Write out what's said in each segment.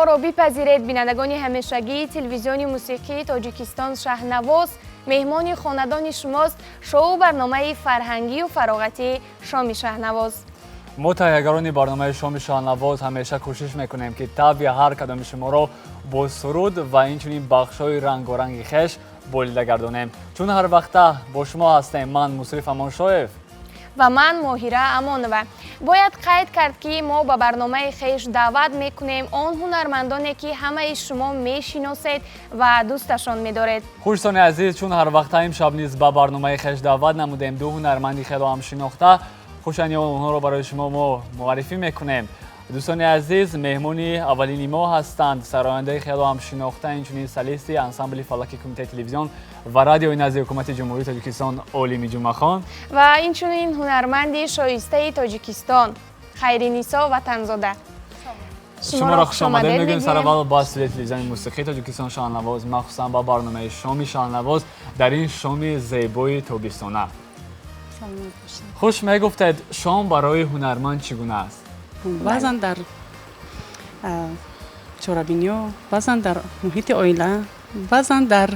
Моро бипазиред, бинандагони ҳамешагии телевизиони мусиқии Тоҷикистон Шаҳнавоз. Меҳмони хонадони шумост шоу барномаи фарҳангию фароғатии Шоми Шаҳнавоз. Мо, таҳиягарони барномаи Шоми Шаҳнавоз, ҳамеша кӯшиш мекунем, ки табъи ҳар кадоми шуморо бо суруд ва инчунин бахшҳои рангоранги хеш болида гардонем. Чун ҳар вақта бо шумо ҳастем ман, Мусриф Амоншоев, ва ман, Моҳира Амонова. Бояд қайд кард, ки мо ба барномаи хеш даъват мекунем он ҳунармандоне, ки ҳамаи шумо мешиносед ва дӯсташон медоред. Хушдони азиз, чун ҳар вақта, имшаб низ ба барномаи хеш даъват намудем ду ҳунарманди хело ҳам шинохта. Хушани онҳоро барои шумо мо муаррифӣ мекунем. Дӯстони азиз, меҳмони аввалини мо ҳастанд сарояндаи хело ҳам шинохта, инчунин солисти ансамбли фалаки Кумитаи телевизион ва радиои назди Ҳукумати Ҷумҳурии Тоҷикистон Олими Ҷумъахон ва инчунин ҳунарманди шоистаи Тоҷикистон Хайринисо Ватанзода. Шуморо хушомадед мегӯем сараввал ба студияи телевизиони мусиқии Тоҷикистон Шаҳнавоз, махсусан ба барномаи Шоми Шаҳнавоз дар ин шоми зебои тобистона. Хуш, мегуфтед, шом барои ҳунарманд чӣ гуна аст? Баъзан дар чорабиниҳо, баъзан дар муҳити оила, баъзан дар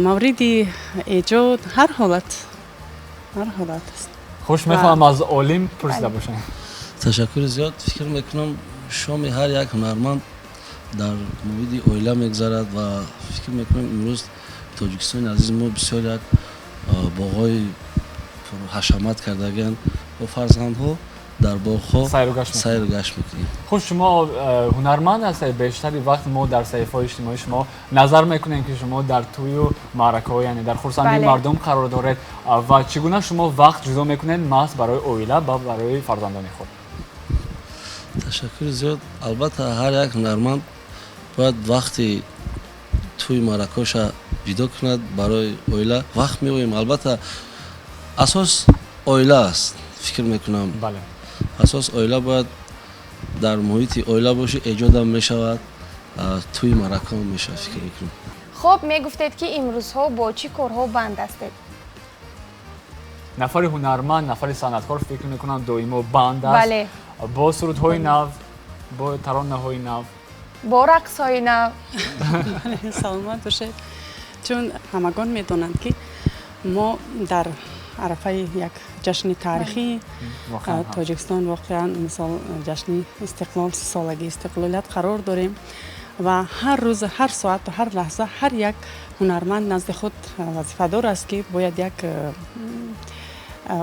мавриди эҷод, ҳар ҳолат, ҳар ҳолат аст. Хуш, мехоҳам аз Олим пурсида бошем. Ташаккури зиёд. Фикр мекунам, шоми ҳар як ҳунарманд дар муҳити оила мегузарад ва фикр мекунам, имрӯз Тоҷикистони азизи мо бисёр як боғҳои пурҳашамат кардагианд. Бо фарзандҳо дар боғҳо сайру гашт мекунем. Хуш, шумо ҳунарманд ҳастед. Бештари вақт мо дар саҳифаҳои иҷтимоии шумо назар мекунем, ки шумо дар тӯю маъракаҳо, яъне дар хурсандии мардум қарор доред. Ва чӣ гуна шумо вақт ҷудо мекунед маҳз барои оила ва барои фарзандони худ? Ташаккури зиёд. Албатта, ҳар як ҳунарманд бояд вақти тӯи маъракаҳоша ҷудо кунад, барои оила вақт меоем. Албатта, асос оила аст, фикр мекунам. Асос оила, бояд дар муҳити оила бошӣ, эҷодам мешавад, тӯи маъракаам мешавад, фикр мекунам. Хуб, мегуфтед, ки имрӯзҳо бо чӣ корҳо банд ҳастед? Нафари ҳунарманд, нафари санъаткор, фикр мекунам, доимо банд аст бо сурудҳои нав, бо таронаҳои нав, бо рақсҳои нав. Саломат бошед. Чун ҳамагон медонанд, ки мо дар арафаи як ҷашни таърихии Тоҷикистон, воқеан, мисол, ҷашни истиқлол, сисолагии истиқлолият қарор дорем ва ҳар рӯз, ҳар соату ҳар лаҳза ҳар як ҳунарманд назди худ вазифадор аст, ки бояд як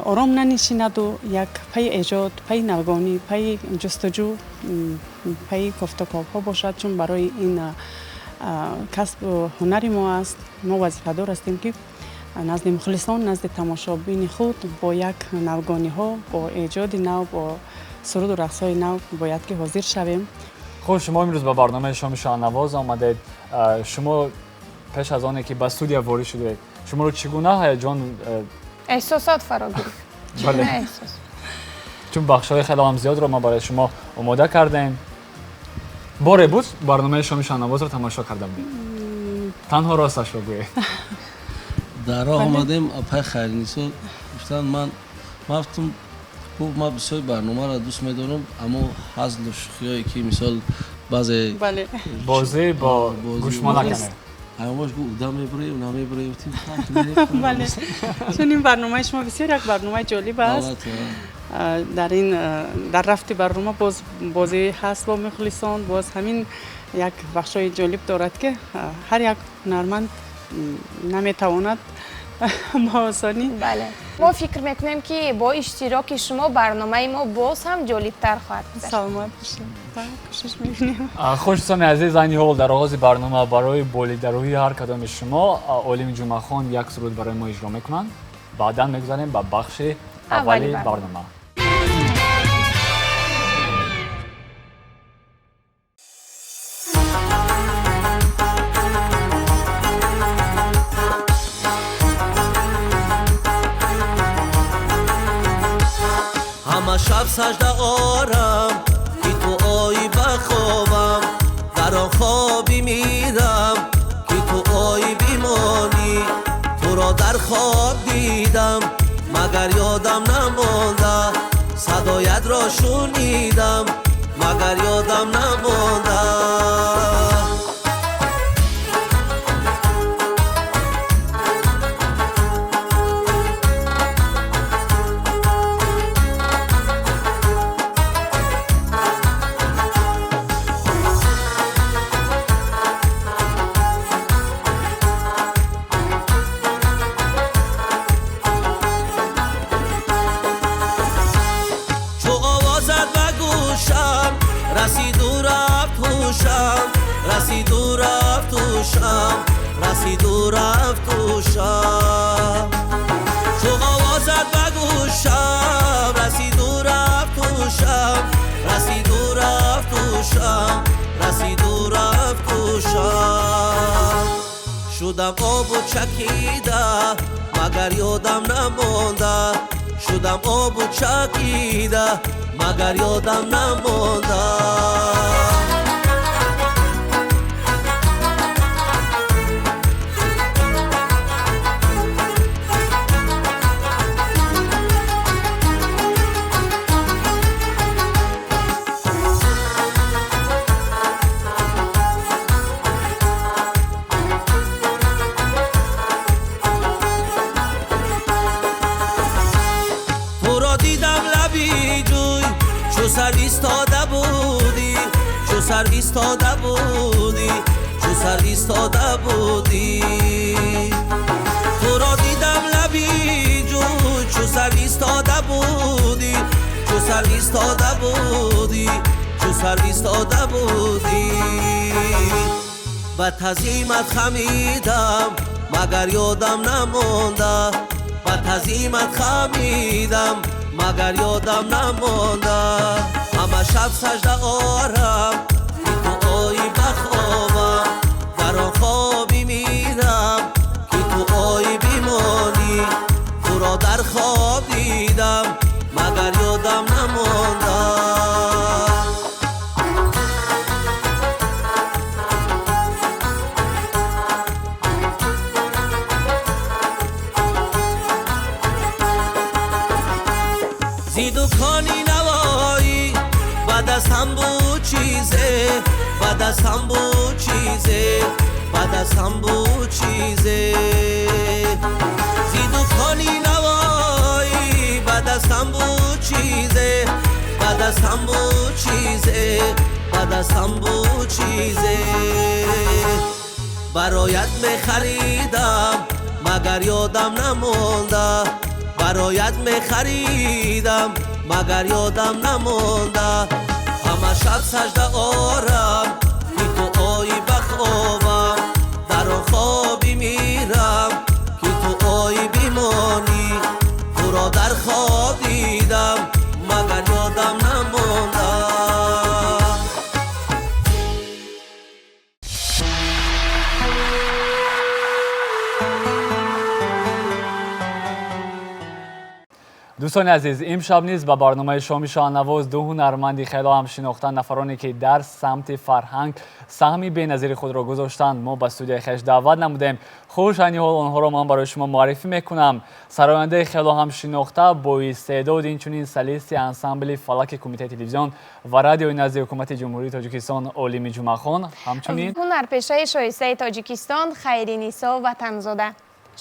ором нанишинаду як пайи эҷод, пайи навгонӣ, пайи ҷустуҷӯ, пайи кофтуковҳо бошад. Чун барои ин касбу ҳунари мо аст, мо вазифадор ҳастем, ки назди мухлисон, назди тамошобини худ бо як навгониҳо, бо эҷоди нав, бо суруду рақсҳои нав бояд ки ҳозир шавем. Хуб, шумо имрӯз ба барномаи Шоми Шаҳнавоз омадед. Шумо пеш аз оне ки ба студия ворид шудед, шуморо чӣ гуна ҳаяҷон, эҳсосот фаро гирифт? Чун бахшҳои хеле ҳам зиёдро мо барои шумо омода кардем. Боре буд барномаи Шоми Шаҳнавозро тамошо карда будед? Танҳо росташро гӯед. Дар роҳ омадем, апай Хайринисо гуфтанд, ман гуфтам, гуфт, ман бисёр барномаро дӯст медорам, аммо ҳазлу шӯхиҳое ки, мисол, баъзе бозӣ бо гӯшмонакаме. Ҳамош гуфт, уда мебурем, намебурем. Бале, чун ин барномаи шумо бисёр як барномаи ҷолиб аст. Дар ин дар рафти барнома боз бозӣ ҳаст бо мухлисон, боз ҳамин як бахшҳои ҷолиб дорад, ки ҳар як ҳунарманд наметавонад ба осонӣ. Бале, мо фикр мекунем, ки бо иштироки шумо барномаи мо боз ҳам ҷолибтар хоҳад гузашт. Саломат бошед, кӯшиш мекунем. Хуш, дӯстони азиз, айни ҳол дар оғози барнома барои болидарӯҳии ҳар кадоми шумо Олими Ҷумъахон як суруд барои мо иҷро мекунанд. Баъдан мегузарем ба бахши аввали барнома. Ҳама шаб сажда орам, ки ту оӣ ба хобам, дар он хоби мирам, ки ту оӣ бимонӣ. Туро дар хоб дидам, магар ёдам намонда? Садоятро шунидам, магар ёдам намонда? у рафт гӯшам. Чу овозат ба гӯшам расид у рафт гӯшам, расид у рафт гӯшам, расид у рафт гӯшам. Шудам обу чакида, магар ёдам намонда. Шудам обу чакида, магар ёдам намонда. Сар истода будӣ, чу сар истода будӣ, чу сар истода будӣ. Туро дидам лаби ҷӯй, чу сар истода будӣ, чу сар истода будӣ, чу сар истода будӣ. Ба тазимат хамидам, магар ёдам намонда. Ба тазимат хамидам, магар ёдам намонда. Ҳама шаб сажда орам, ки ту оӣ ба хобам. Дар он хоби мирам, ки ту оӣ бимонӣ. Туро дар хоб дидам, магар ёдам намонда. Зи дукони навоӣ ба дастам буд чизе, ба дастам буд чизе, ба дастам буд чизе. Зи дукони навоӣ ба дастам буд чизе, ба дастам буд чизе, ба дастам буд чизе. Бароят мехаридам, магар ёдам намонда. Бароят мехаридам, магар ёдам намонда. Ҳама шаб сажда орам, ки ту оӣ ба хобам. Дар он хоби мирам, ки ту оӣ бимонӣ. Туро дар хоб дидам, магар ёдам намонда. Дӯстони азиз, имшаб низ ба барномаи шоми шоҳнавоз ду ҳунарманди хело ҳам шинохта, нафароне ки дар самти фарҳанг саҳми беназири худро гузоштанд, мо ба студияи хеш даъват намудем. Хуш айни ҳол онҳоро ман барои шумо муаррифӣ мекунам. Сарояндаи хело ҳам шинохта, бо истеъдод, инчунин солисти ансамбли фалаки Кумитаи телевизион ва радиои назди Ҳукумати Ҷумҳурии Тоҷикистон Олими Ҷумъахон, ҳамчунин ҳунарпешаи шоистаи Тоҷикистон Хайринисо Ватанзода.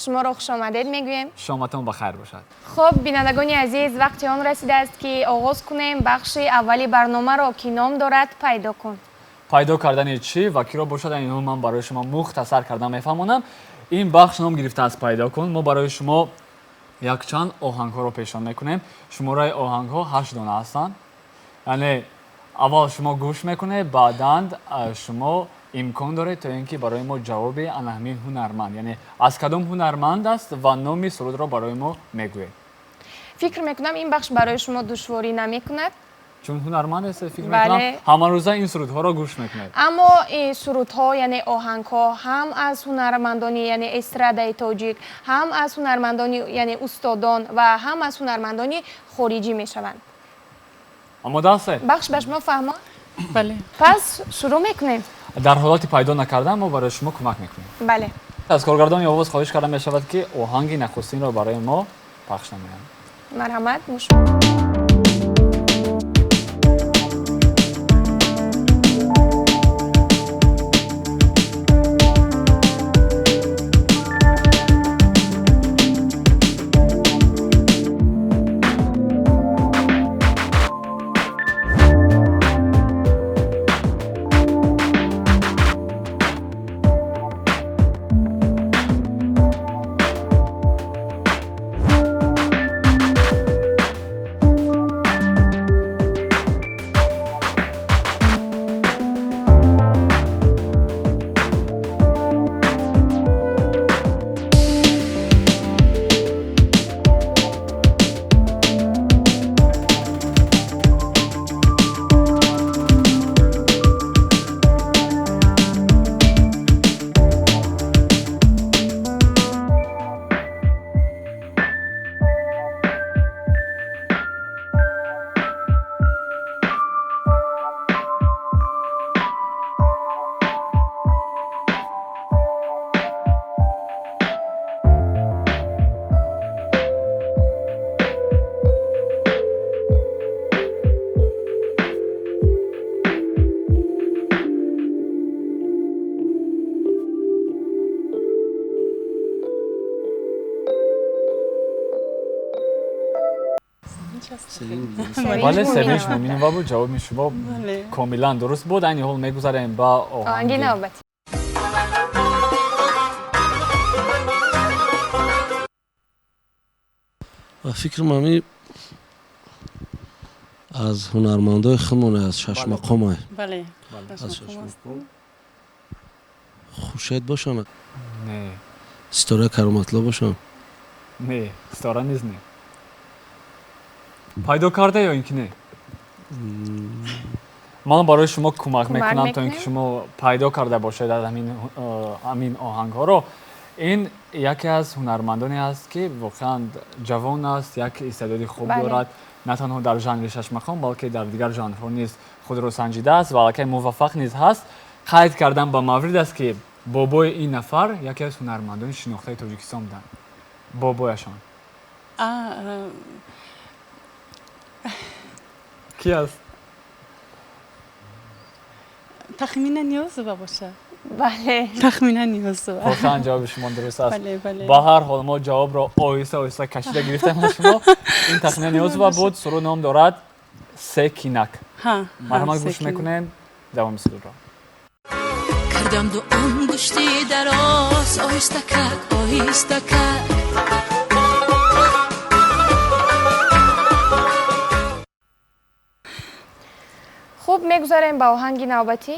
Шуморо хушомадед мегӯем. Шоматон ба хайр бошад. Хуб, бинандагони азиз, вақти он расидааст, ки оғоз кунем бахши аввали барномаро, ки ном дорад «Пайдо кун». Пайдо кардани чӣ ва киро бошад, инҳо ман барои шумо мухтасар карда мефаҳмонам. Ин бахш ном гирифтааст «Пайдо кун». Мо барои шумо якчанд оҳангҳоро пешниҳод мекунем. Шумораи оҳангҳо 8 дона ҳастанд. Яъне аввал шумо гӯш мекунед, баъдан шумо имкон доред то ин ки барои мо ҷавоби ана ҳамин ҳунарманд, яъне аз кадом ҳунарманд аст ва номи сурудро барои мо мегӯед. Фикр мекунам, ин бахш барои шумо душворӣ намекунад. Чун ҳунарманд ҳастед, фикр мекунам, ҳамарӯза ин сурудҳоро гӯш мекунед. Аммо ин сурудҳо, яъне оҳангҳо, ҳам аз ҳунармандони, яъне эстрадаи тоҷик, ҳам аз ҳунармандони, яъне устодон ва ҳам аз ҳунармандони хориҷӣ мешаванд. Омода ҳастед? Бахш ба шумо фаҳмо? Бале. Пас шурӯъ мекунем. Дар ҳолати пайдо накардан мо барои шумо кӯмак мекунем. Бале. Аз коргардони овоз хоҳиш карда мешавад, ки оҳанги нахустинро барои мо пахш намоянд. Марҳамат. Бале, Севинҷ Муминова буд. Ҷавоби шумо комилан дуруст буд. Айни ҳол мегузарем ба оҳанги навбатӣ. Ба фикрам, ҳами аз ҳунармандои худмон, аз шашмақома. Бале. Аз шашмақом Хуршед бошанд? Не. Ситора Кароматло бошанд? Не, Ситора низ не. Пайдо карда ё ин ки не? Ман барои шумо кӯмак мекунам, то ин ки шумо пайдо карда бошед аз ҳамин оҳангҳоро. Ин яке аз ҳунармандоне аст, ки воқеан ҷавон аст, як истеъдоди хуб дорад, на танҳо дар жанри шашмақом, балки дар дигар жанрҳо низ худро санҷидааст ва аллакай муваффақ низ ҳаст. Қайд кардан ба маврид аст, ки бобои ин нафар яке аз ҳунармандони шинохтаи Тоҷикистон буданд, бобояшон. Ки аст? Тахмина Ниёзова бошад? Бале. Тахмина Ниёзова. Воқеан, ҷавоби шумо дуруст аст. Ба ҳар ҳол, мо ҷавобро оҳиста оҳиста кашида гирифтем аз шумо. Ин Тахмина Ниёзова буд. Суруд ном дорад «Секинак». Марҳамат, гӯш мекунем давоми сурудро. Кардам ду ангушти дароз, оҳистакак, оҳистакак. Хуб, мегузарем ба оҳанги навбатӣ.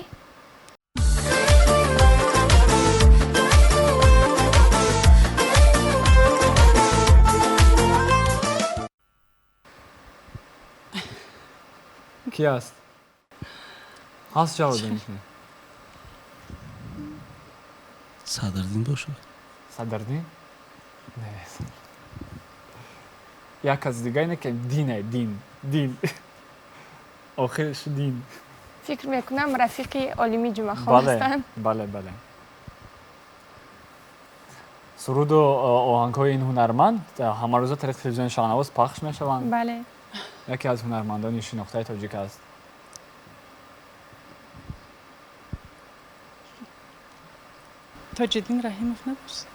Ки аст? Ҳаст ҷавоб мекунед? Садриддин бошад? Садриддин не, як кас дига ине ки дине, дин, дин, охирш дин. Фикр мекунам, рафиқи Олими Ҷумъахон ҳастанд. Бале, суруду оҳангҳои ин ҳунарманд ҳамарӯза тариқи телевизиони Шаҳнавоз пахш мешаванд. Яке аз ҳунармандони шинохтаи тоҷик аст. Тоҷиддин Раҳимов набошад?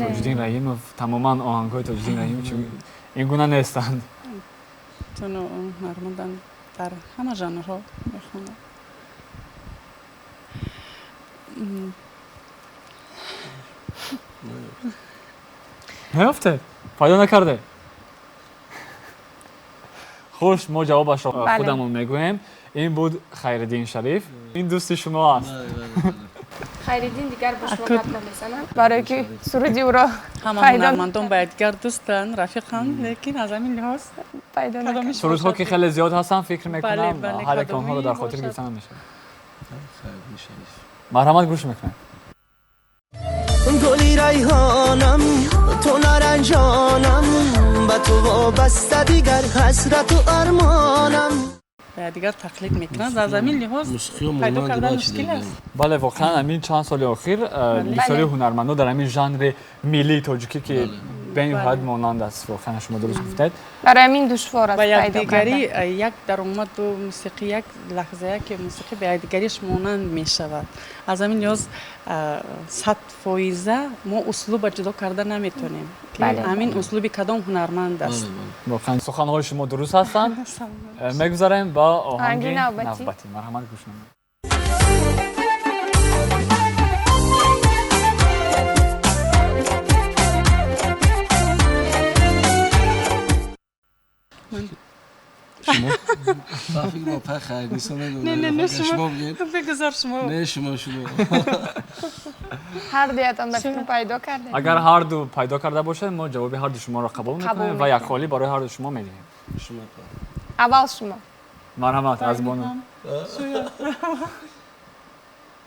Тоҷиддин Раҳимов, тамоман оҳангҳои Тоҷиддин Раҳимов ин гуна нестанд. Чун ҳунармандан дар ҳама жанрҳо мехонад. Наёфте, пайдо накарде. Хуш, мо ҷавобашро худамон мегӯем. Ин буд Хайриддин Шариф. Ин дӯсти шумо аст. Хайриддин дигар бо шумо гап намезанад, барое ки суруди ӯро ҳама ҳунармандон ба якдигар дӯстанд, рафиқанд, лекин аз ҳамин лиҳоз пайдо накард. Сурудҳо ки хеле зиёд ҳастанд, фикр мекунам, ҳар яке онҳоро дар хотир гирифта намешавад. Марҳамат, гӯш мекунем. Гули райҳонам, ту наранҷонам, ба ту вобаста дигар ҳасрату армонам. Ба якдигар тақлид мекунанд, аз ҳамин лиҳоз пайдо кардан мушкил аст. Бале, воқеан, ҳамин чанд соли охир бисёри ҳунармандон дар ҳамин жанри миллии тоҷикӣ, ки бениҳоят монанд аст, воқеан шумо дуруст гуфтед. Барои ҳамин душвор аст ба пайдо якдигарӣ кардан. Як даромаду мусиқӣ, як лаҳза ки мусиқӣ ба якдигариш монанд мешавад. Аз ҳамин лиҳоз 100% мо услуба ҷудо карда наметонем, ки ҳамин услуби кадом ҳунарманд аст. Воқеан, суханҳои шумо дуруст ҳастанд. Мегузарем ба оҳанги оҳанги навбатӣ. Навбатӣ. Марҳамат, гӯш намоед. Шумо ба фикр мо пай Хайрнисо. Не, не, не, шумо бигӯед. Бигузор шумо. Не, шумо, шумо. Ҳар дуятон ба фикр пайдо кардед? Агар ҳарду пайдо карда бошед, мо ҷавоби ҳарду шуморо қабул мекунем ва мекунем. Як холӣ барои ҳарду шумо медиҳем. Шумо. Аввал шумо. Марҳамат, аз бону.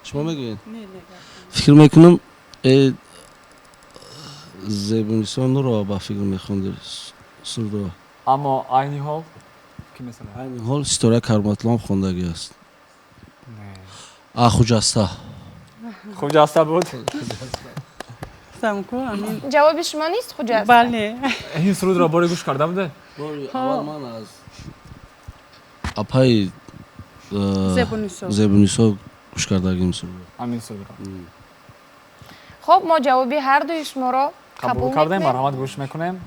Шумо мегӯед? Не, не. Фикр мекунам, Зебунисо Нурова ба фикр мехонди сурудро. Аммо айни ҳол ки месарояд? Айни ҳол Ситора Кароматлом хондагӣ аст. Не. А, Хуҷаста. Хуҷаста буд. Самку ҳамин. Ҷавоби шумо нест Хуҷаста? Бале. Ин сурудро боре гӯш карда буде? Бори аввал ман аз апаи Зебунисо. Зебунисо гӯш кардагим сурудро. Ҳамин сурудро. Хуб, мо ҷавоби ҳардуи шуморо қабул қабул кардем. мекунем. Марҳамат, гӯш мекунем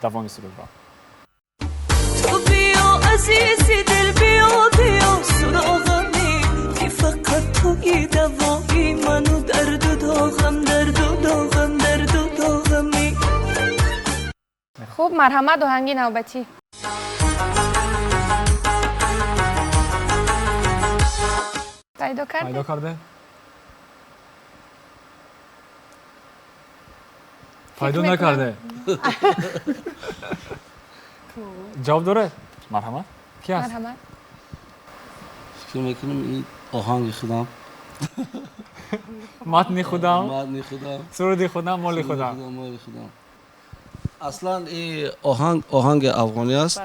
давоми сурудро. Ту Азизи дил, биё, биё суроғами, ки фақат туи давои ману дарду доғам, дарду доғам, дарду доғами. Хуб, марҳамат, оҳанги навбатӣ. Пайдо кардед? Пайдо карде? Пайдо накарде? Ҷавоб доред? Марҳамат, ки аст? Марҳамат. Фикр мекунам, ин оҳанги худам. Матни худам. Матни худам. Суруди худам, моли худам. Моли худам. Аслан ин оҳанг оҳанги афғонӣ аст.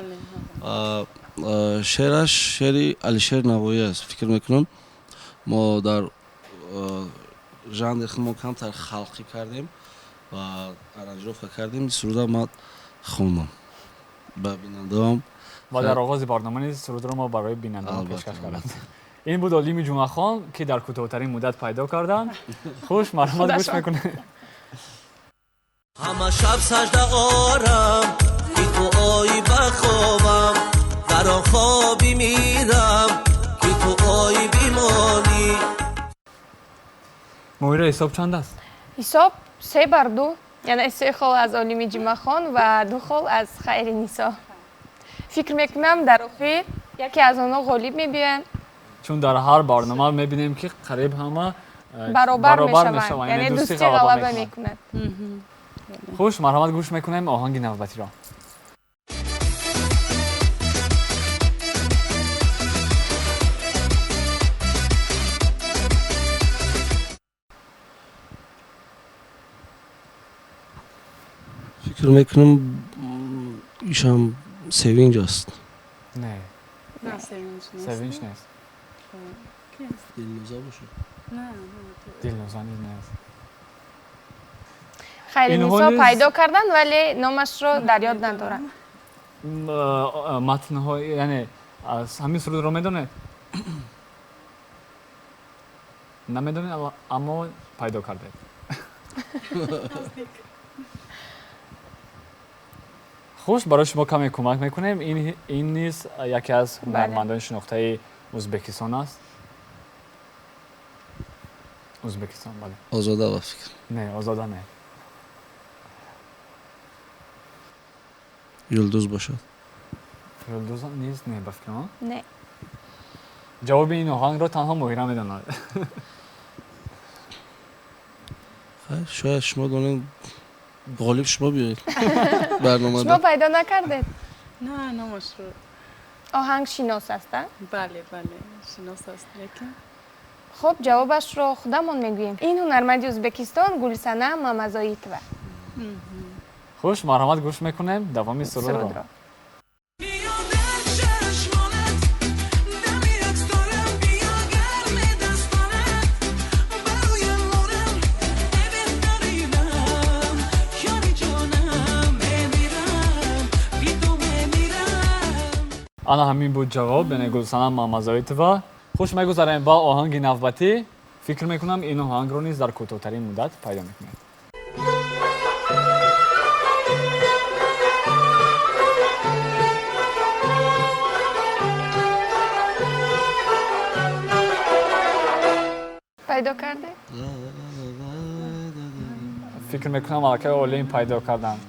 Шеъраш шеъри Алишер Навоӣ аст. Фикр мекунам, мо дар жанри худмон камтар халқӣ кардем ва аранжировка кардем. Суруда ман хондам ба бинандаам. Ва дар оғози барнома низ сурудро мо барои бинандаон пешкаш кардем. Ин буд Олими Ҷумъахон, ки дар кӯтоҳтарин муддат пайдо карданд. Хуш, марҳамат, гӯш мекунем. Ҳама шаб сажда орам, ки ту оӣ ба хобам, дар он хоби мирам, ки ту оӣ бимонӣ. Моҳира, ҳисоб чанд аст? Ҳисоб 3-2, яъне се хол аз Олими Ҷумъахон ва ду хол аз Хайри Нисо. Фикр мекунам, дар охир яке аз онҳо ғолиб мебиёянд. Чун дар ҳар барнома мебинем, ки қариб ҳама баробар мешаванд, яъне дӯстӣ ғалаба мекунад. Хуш, марҳамат, гӯш мекунем оҳанги навбатиро. Фикр мекунам, ишам Севинҷ аст. Не, Севинҷ нест. Дилноза бошад. Дилноза низ нест. Хайринисо пайдо карданд, вале номашро дар ёд надорам. Матнҳо, яъне ҳамин сурудро медонед? Намедонед, аммо пайдо кардед. Хуш, барои шумо каме кӯмак мекунем. Ин низ яке аз ҳунармандони шинохтаи Ӯзбекистон аст. Ӯзбекистон, бале. Озода, ба фикр. Не, Озода не. Юлдуз бошад. Юлдуз низ не, ба фикрам. Не. Ҷавоби ин оҳангро танҳо Моҳира медонад. Шояд шумо донед, ғолиб шумо биёед барномада. Шумо пайдо накардед? На, номашро. Оҳанг шинос аст, а? Бале, бале, шинос аст, лекин Хуб, ҷавобашро худамон мегӯем. Ин ҳунарманди Ӯзбекистон Гулсана Мамазоитова. Хуш, марҳамат, гӯш мекунем давоми сурудро. Ана ҳамин буд ҷавоб, яъне Гулсана Мамазоитова. Хуш, мегузарем ба оҳанги навбатӣ. Фикр мекунам, ин оҳангро низ дар кӯтоҳтарин муддат пайдо мекунед. Пайдо кардед? Фикр мекунам, аллакай Олим пайдо карданд.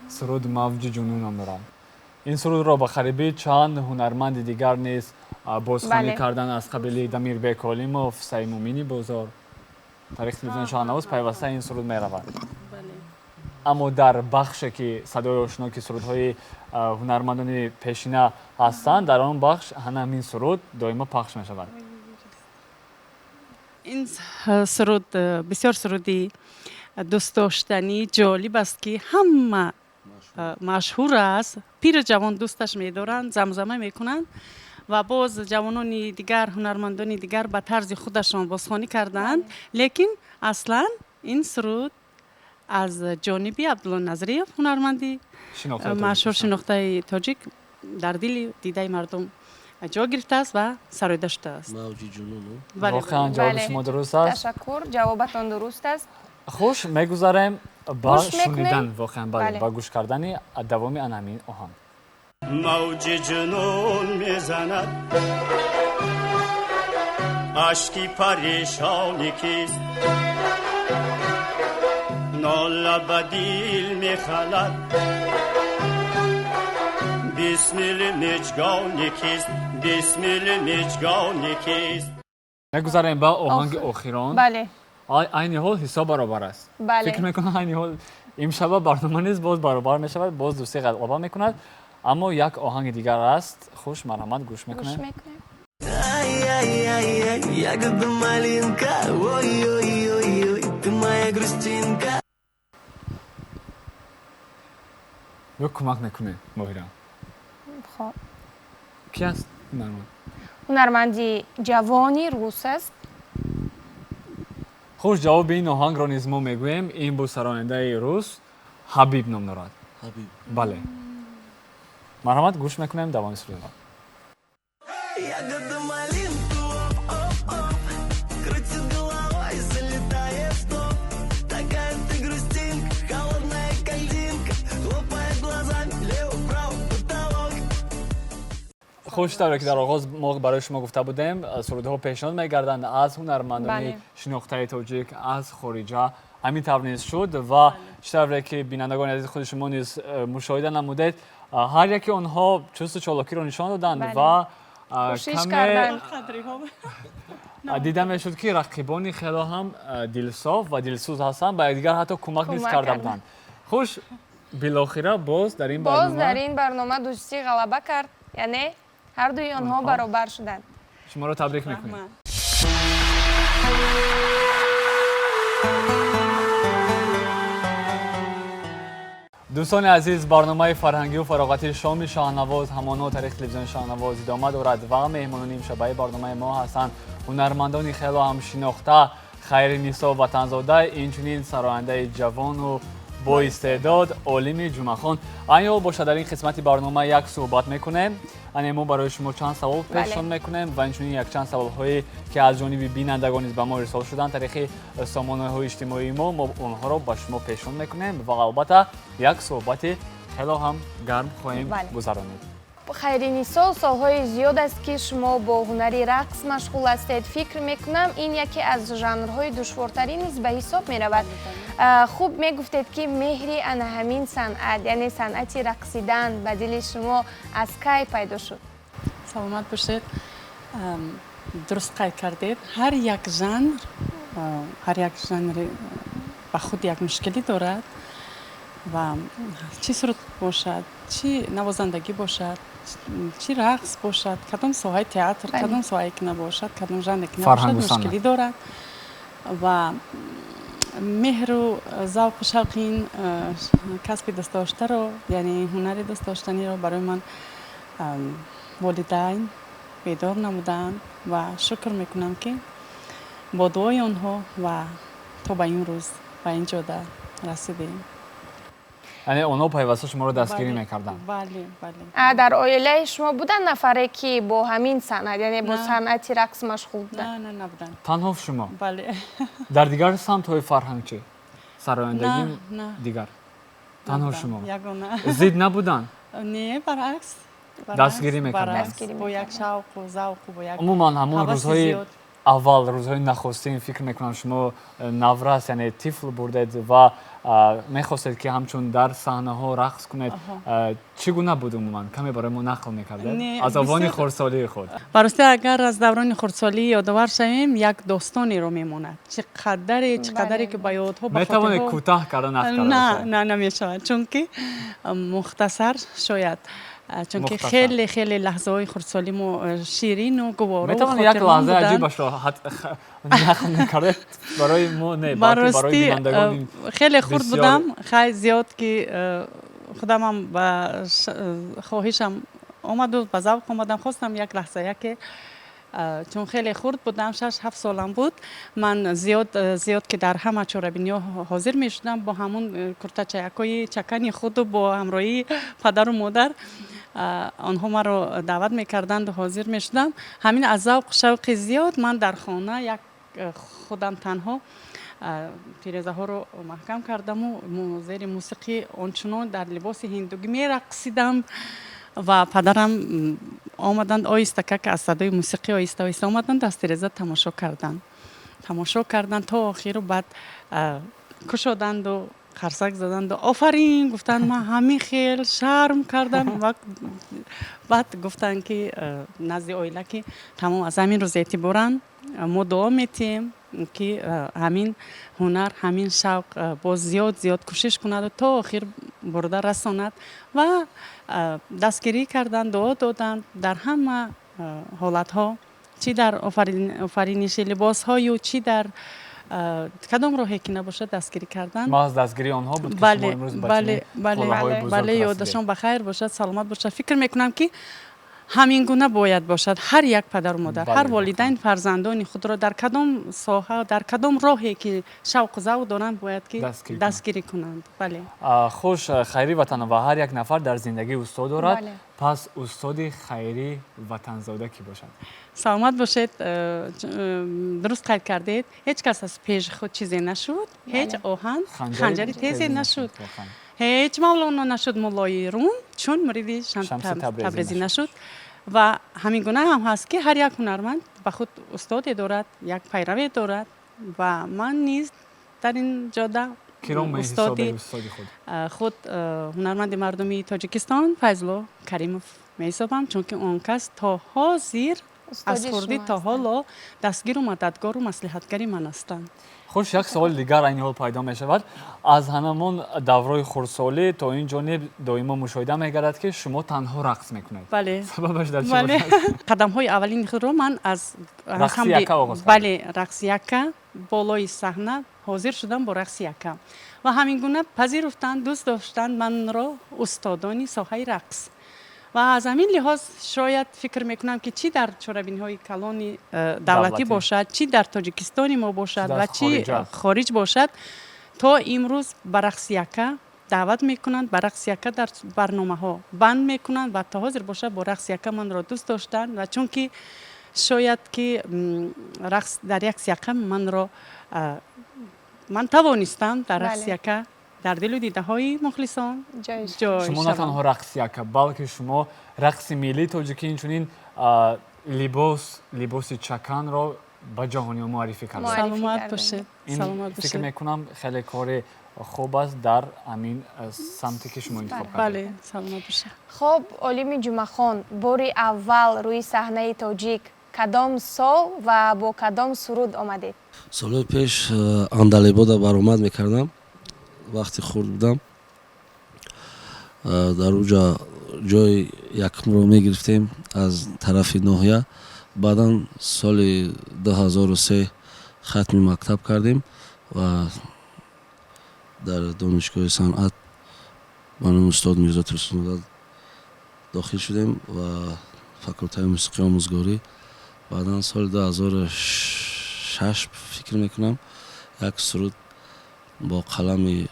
Суруд «Мавҷи ҷунун» ном дорад. Ин сурудро ба қарибӣ чанд ҳунарманди дигар низ бозхонӣ карданд, аз қабили Дамирбек Олимов, Саимумини Бозор. Таърихи телевизиони Шоҳнавоз пайваста ин суруд меравад. Аммо дар бахше, ки садои ошно, ки сурудҳои ҳунармандони пешина ҳастанд, дар он бахш ҳамин суруд доимо пахш мешавад. Ин суруд бисёр суруди дӯстдоштанӣ, ҷолиб аст, ки ҳама машҳур аст, пиру ҷавон дӯсташ медоранд, замзама мекунанд ва боз ҷавонони дигар, ҳунармандони дигар ба тарзи худашон бозхонӣ кардаанд, лекин аслан ин суруд аз ҷониби Абдулло Назриев, ҳунарманди машҳур, шинохтаи тоҷик, дар дили дидаи мардум ҷо гирифтааст ва сароида шудааст. «Мавҷи ҷунун». Воқеан, ҷавоби шумо дуруст аст. Ташаккур, ҷавобатон дуруст аст. Хуш, мегузарем ба шунидан, воқеан, бале, ба гӯш кардани давоми ана ҳамин оҳанг. Мавҷи ҷунун мезанад, ашки парешони кист, нола ба дил мехалад, бисмили миҷгони кист, бисмили миҷгони кист. Мегузарем ба оҳанги охирон. Бале. Айни ҳол ҳисоб баробар аст. Бале. Фикр мекунам, айни ҳол имшаба барнома низ боз баробар мешавад, боз дӯстӣ ғалаба мекунад, аммо як оҳанги дигар аст. Хуш, марҳамат, гӯш мекунем. Гӯш мекунем. Ай-яй-яй-яй, ягода малинка, ой-ой-ой-ой, ты моя грустинка. Ё кӯмак мекунед, Моҳира? Хоб. Ки аст ҳунарманд? Ҳунарманди ҷавони рус аст. Хуш, ҷавоби ин оҳангро низ мо мегӯем. Ин буд сарояндаи рус, Ҳабиб ном дорад. Ҳабиб. Бале, марҳамат, гӯш мекунем давоми сурудро. Ягода малинка, оп-оп-оп, крутит головой, залетая в топ. Такая ты грустинка, холодная картинка, хлопает глазами, лево-право, потолок. Хуш, тавре ки дар оғоз мо барои шумо гуфта будем, сурудҳо пешниҳод мегарданд аз ҳунармандони шинохтаи тоҷик, аз хориҷа. Ҳамин тавр низ шуд ва чӣ тавре ки бинандагони азиз, худи шумо низ мушоҳида намудед, ҳар яке онҳо чусту чолокиро нишон доданд ва кӯшиш каме карданд. Дида мешуд, ки рақибони хело ҳам дилсоф ва дилсӯз ҳастанд, ба якдигар ҳатто кӯмак низ кӯмак карда карданд. буданд. Хуш, билохира боз дар ин боз барнома дар ин барнома дӯстӣ ғалаба кард, яъне ҳардуи онҳо онҳо. баробар шуданд. Шуморо табрик мекунем. Раҳмат. Дӯстони азиз, барномаи фарҳангию фароғатии шоми Шоҳнавоз ҳамоно тариқи телевизиони Шоҳнавоз идома дорад ва меҳмонони имшабаи барномаи мо ҳастанд ҳунармандони хело ҳам шинохта Хайринисо Ватанзода, инчунин сарояндаи ҷавону боистеъдод Олими Ҷумъахон. Айни ҳол бошад, дар ин қисмати барнома як суҳбат мекунем, яъне мо барои шумо чанд савол пешниҳод мекунем ва инчунин якчанд саволҳое, ки аз ҷониби бинандагон низ ба мо ирсол шуданд тариқи сомонаҳои иҷтимоии мо, мо онҳоро ба шумо пешниҳод мекунем ва албатта як суҳбати хело ҳам гарм хоҳем гузаронид. Хайринисо, солҳои зиёд аст, ки шумо бо ҳунари рақс машғул ҳастед. Фикр мекунам, ин яке аз жанрҳои душвортарин низ ба ҳисоб меравад. Хуб, мегуфтед, ки меҳри ана ҳамин санъат, яъне санъати рақсидан, ба дили шумо аз кай пайдо шуд? Саломат бошед. Дуруст қайд кардед, ҳар як жанр, ҳар як жанри ба худ як мушкилӣ дорад ва чӣ суруд бошад, чӣ навозандагӣ бошад, чӣ рақс бошад, кадом соҳаи театр, кадом соҳае ки набошад, кадом жанре ки набошад, Фарҳангу санъат. мушкилӣ дорад. Ва меҳру завқу шавқи ин касби дӯстдоштаро, яъне ин ҳунари дӯстдоштаниро барои ман волидайн бедор намуданд ва шукр мекунам, ки бо дуои онҳо ва то ба ин рӯз ба ин ҷода расидем. Яъне онҳо пайваста шуморо дастгирӣ мекарданд? Бале. Дар оилаи шумо буданд нафаре, ки бо ҳамин санъат, яъне бо На. санъати рақс машғул буданд? На, набуданд. Танҳо шумо? Бале. Дар дигар самтҳои фарҳанг чӣ, сарояндагӣ? На, на. Дигар танҳо Набуданд. шумо? Ягона. Зид набуданд? Не, баръакс. Дастгирӣ мекарданд? Баръакс, Дастгирӣ бо як мекарданд. шавқу завқу, бо як Умуман, ҳамон ҳаваси рӯзҳои зиёд. аввал, рӯзҳои нахустин, фикр мекунам, шумо наврас, яъне тифл бурдед ва мехостед, ки ҳамчун дар саҳнаҳо рақс кунед. Чӣ гуна буд умуман, каме барои мо нақл мекардед Не, аз овони бисёр- хурдсолии худ? Ба ростӣ, агар аз даврони хурдсолӣ ёдовар шавем, як достонеро мемонад, чӣ қадаре, чӣ қадаре ки ба ёдҳо, ба Метавонед хотирҳо- кӯтаҳ карда нақл карда На, бошед? на, намешавад, чунки мухтасар шояд, чунки Мухтасар. хеле, хеле лаҳзаҳои хурдсолӣ мо ширину гувору Метавонед як хотирмон лаҳзаи буданд. аҷибашро нақл мекардед барои мо, не, Ба балки барои ростӣ, бинандагони хеле хурд бисёр. будам, хай, зиёд ки худамам ба хоҳишам омаду ба завқ омадам, хостам як лаҳза яке, чун хеле хурд будам, 6-7 солам буд, ман зиёд, зиёд ки дар ҳама чорабиниҳо ҳозир мешудам бо ҳамун куртачаякҳои чакани худу бо ҳамроҳии падару модар, онҳо маро даъват мекарданду ҳозир мешудам. Ҳамин аз завқу шавқи зиёд ман дар хона як худам танҳо тирезаҳоро маҳкам кардаму зери мусиқӣ ончунон дар либоси ҳиндугӣ мерақсидам. Ва падарам омаданд оҳиста, как аз садои мусиқӣ оҳиста оҳиста омаданд, аз тиреза тамошо карданд, тамошо карданд то охиру, баъд кушоданду, қарсак заданду, офарин гуфтанд. Ман ҳамин хел шарм кардам ва баъд гуфтанд, ки назди оила, ки тамом, аз ҳамин рӯз эътиборан мо дуо метиҳем, ки ҳамин ҳунар, ҳамин шавқ боз зиёд зиёд кӯшиш кунаду то охир бурда расонад. Ва дастгирӣ карданд, дуо доданд дар ҳама ҳолатҳо, чӣ дар офариниши либосҳою, чӣ дар кадом роҳе ки набошад, дастгирӣ карданд. Маҳз дастгирии онҳо буд, ки шумо имрӯз ба чунин қуллаҳои бузург бале расидед. Ёдашон ба хайр бошад, саломат бошад. Фикр мекунам, ки ҳамин гуна бояд бошад ҳар як падару модар, ҳар волидайн фарзандони худро дар кадом соҳа, дар кадом роҳе ки шавқу завқ доранд, бояд ки дастгирӣ кунанд. Дастгирӣ кунанд, бале. Хуш, Хайри Ватанова, ҳар як нафар дар зиндагӣ устод дорад. Бале. Пас устоди Хайри Ватанзода кӣ бошад? Саломат бошед. Дуруст қайд кардед: ҳеҷ кас аз пеши худ чизе нашуд, ҳеҷ оҳан ханҷари тезе нашуд, воқеан. Ҳеҷ Мавлоно нашуд муллои Рум, чун муриди Шамси Табрезӣ Табрезӣ нашуд. нашуд. Ва ҳамин гуна ҳам ҳаст, ки ҳар як ҳунарманд ба худ устоде дорад, як пайраве дорад, ва ман низ дар ин ҷода Киро устоди меҳисобед устоди худ? Худ ҳунарманди мардумии Тоҷикистон Файзулло Каримов меҳисобам, чунки он кас то ҳозир аз Устоди хурдӣ шумо то ҳастанд. ҳоло дастгиру мададгору маслиҳатгари ман ҳастанд. Хуш, як суоли дигар айни ҳол пайдо мешавад. Аз ҳамон даврои хурдсолӣ то ин ҷониб доимо мушоҳида мегардад, ки шумо танҳо рақс мекунед. Бале. Сабабаш дар чӣ Бале. бошад? Қадамҳои аввалини худро ман аз рақси якка оғоз кардед. Бале, рақси якка болои саҳна ҳозир шудам бо рақси якка, ва ҳамин гуна пазируфтанд, дӯст доштанд манро устодони соҳаи рақс. Ва аз ҳамин лиҳоз шояд фикр мекунам, ки чӣ дар чорабиниҳои калони давлатӣ давлатӣ. бошад, чӣ дар Тоҷикистони мо бошад чӣ дар ва чӣ хориҷа. Хориҷ бошад, то имрӯз ба рақси якка даъват мекунанд, ба рақси якка дар барномаҳо банд мекунанд, ва то ҳозир бошад бо рақси якка манро дӯст доштанд. Ва чунки шояд ки рақс дар рақси якка манро ман тавонистам дар рақси якка дар дилу дидаҳои мухлисон ҷой ҷой Шумо на шавам. танҳо рақси якка, балки шумо рақси миллии тоҷикӣ, инчунин либоси чаканро ба ҷаҳониён муаррифӣ кардед. Муаррифӣ Саломат кардем. бошед. Ин Саломат фикр бошед. мекунам, хеле кори хуб аст дар ҳамин самте, ки шумо интихоб кардед. Бале, саломат бошед. Хоб, Олими Ҷумъахон, бори аввал рӯи саҳнаи тоҷик кадом сол ва бо кадом суруд омадед? Солҳои пеш Андалебода баромад мекардам, вақти хурд будам. Дар уҷа ҷои якумро мегирифтем аз тарафи ноҳия. Баъдан соли 2003 хатми мактаб кардем ва дар донишгоҳи санъат ба номи устод Мирзо Турсунзода дохил шудем ва факултаи мусиқӣ омӯзгорӣ. Баъдан соли 2006, фикр мекунам, як суруд бо қалами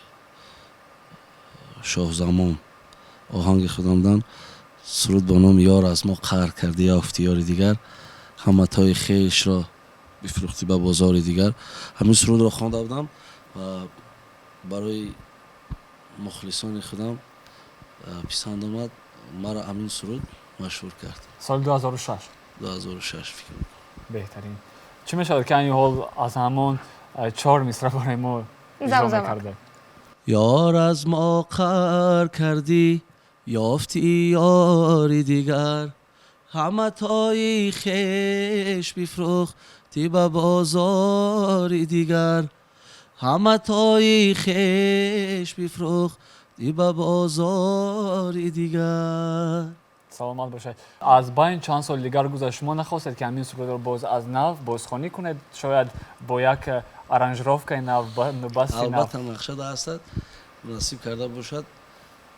Шоҳзамон, оҳанги худамдан, суруд бо номи «Ёр аз мо қаҳр кардӣ, ёфти ёри дигар, ҳама тои хешро бифурӯхтӣ ба бозори дигар», ҳамин сурудро хонда будам ва барои мухлисони худам писанд омад. Маро ҳамин суруд машҳур кард. Соли 2006? 2006, фикр мекунам. Беҳтарин. Чӣ мешавад, ки айни ҳол аз ҳамон чор мисра барои мо иҷро Замзама. мекардед? Ёр аз мо қаҳр кардӣ, ёфтӣ ёри дигар, ҳама тои хеш бифурӯхтӣ ба бозори дигар, ҳама тои хеш бифурӯхтӣ ба бозори дигар. Саломат бошед. Аз байн чанд соли дигар гузашт, шумо нахостед, ки ҳамин сурудро боз аз нав бозхонӣ кунед, шояд бо як аранжировкаи нав, басти нав? Албатта, нақша ҳастад, насиб карда бошад,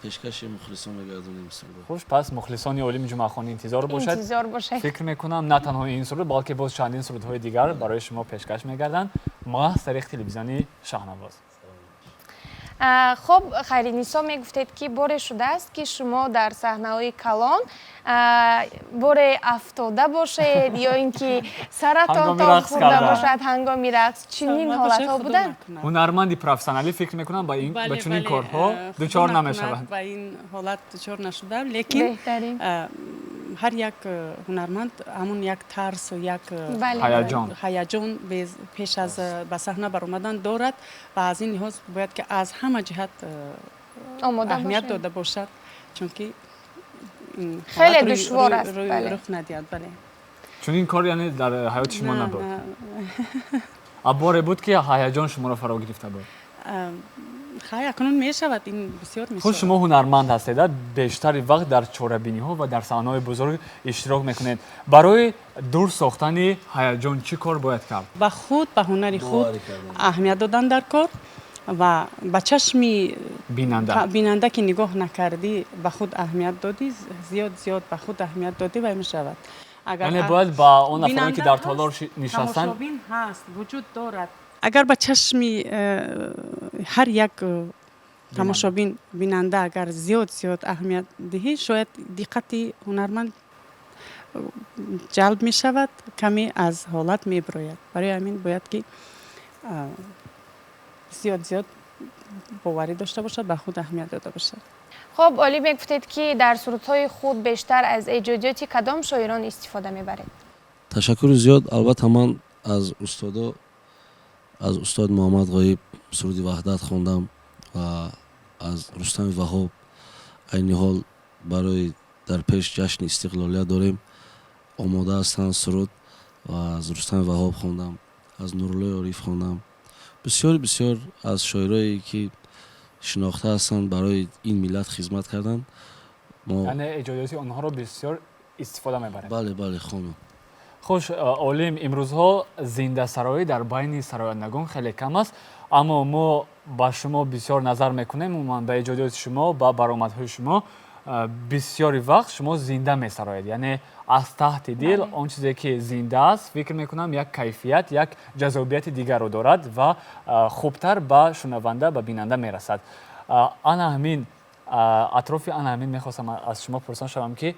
пешкаши мухлисон мегардонем сурудро. Хуш, пас мухлисони Олими Ҷумъахон интизор бошад. Интизор бошед. Фикр мекунам, на танҳо ин суруд, балки боз чандин сурудҳои дигар барои шумо пешкаш мегарданд маҳз тариқи телевизиони Шаҳнавоз. Хуб, Хайринисо, мегуфтед, ки боре шудааст, ки шумо дар саҳнаҳои калон боре афтода бошед ё ин ки саратон ҳангоми тоб рақс хӯрда кардан. бошад ҳангоми рақс. Чунин Саломат бошед, ҳолатҳо Худо буданд? накунад. Ҳунарманди профессионалӣ, фикр мекунам, ба ин ба Бале, чунин бале, корҳо Худо дучор накунад, намешаванд. Ба ин ҳолат дучор нашудам, лекин Беҳтарин. Ҳар як ҳунарманд ҳамун як тарсу як Ҳаяҷон. Ҳаяҷон пеш аз ба саҳна баромадан дорад ва аз ин лиҳоз бояд ки аз ҳама ҷиҳат омода аҳамият бошед. дода бошад, чунки ин Хеле ҳолат душвор аст, бале. Рух надиҳад, бале. Чунин кор, яъне, дар ҳаёти шумо На, набуд? на. А боре буд, ки ҳаяҷон шуморо фаро гирифта буд? Хай, акнун мешавад, ин бисёр Худ мешавад. шумо ҳунарманд ҳастед, бештари вақт дар чорабиниҳо ва дар саҳнаҳои бузург иштирок мекунед. Барои дур сохтани ҳаяҷон чӣ кор бояд кард? Ба худ, ба ҳунари худ Боварӣ кардан. Аҳамият додан дар кор ва ба чашми бинанда. Бинанда ки нигоҳ накардӣ, ба худ аҳамият додӣ, зиёд зиёд ба худ аҳамият додӣ, вай мешавад. Агар Яъне бояд ба он нафароне, ки бинанда дар толор ҳаст, нишастанд. Тамошобин ҳаст, вуҷуд дорад. Агар ба чашми ҳар як тамошобин, бинанда агар зиёд зиёд аҳамият диҳӣ, шояд диққати ҳунарманд ҷалб мешавад, каме аз ҳолат мебирояд. Барои ҳамин бояд ки зиёд зиёд боварӣ дошта бошад, ба худ аҳамият дода бошад. Хуб, Олим, мегуфтед, ки дар сурудҳои худ бештар аз эҷодиёти кадом шоирон истифода мебаред? Ташаккури зиёд. Албатта, ман аз устодо, аз устод Муҳаммад Ғоиб суруди «Ваҳдат» хондам ва аз Рустами Ваҳоб. Айни ҳол барои дар пеш ҷашни истиқлолият дорем, омода ҳастанд суруд, ва аз Рустами Ваҳоб хондам, аз Нуруллои Ориф хондам, бисёр бисёр аз шоирое, ки шинохта ҳастанд, барои ин миллат хизмат карданд, мо Яъне эҷодиёти онҳоро бисёр истифода мебаред? Бале, бале, хонам. Хуш, Олим, имрӯзҳо зиндасароӣ дар байни сарояндагон хеле кам аст, аммо мо ба шумо бисёр назар мекунем, умуман ба эҷодиёти шумо, ба баромадҳои шумо. Бисёри вақт шумо зинда месароед, яъне аз таҳти дил. Он чизе ки зинда аст, фикр мекунам, як кайфият, як ҷаззобияти дигарро дорад ва хубтар ба шунаванда, ба бинанда мерасад. Ана ҳамин атрофи ана ҳамин мехостам аз шумо пурсон шавам, ки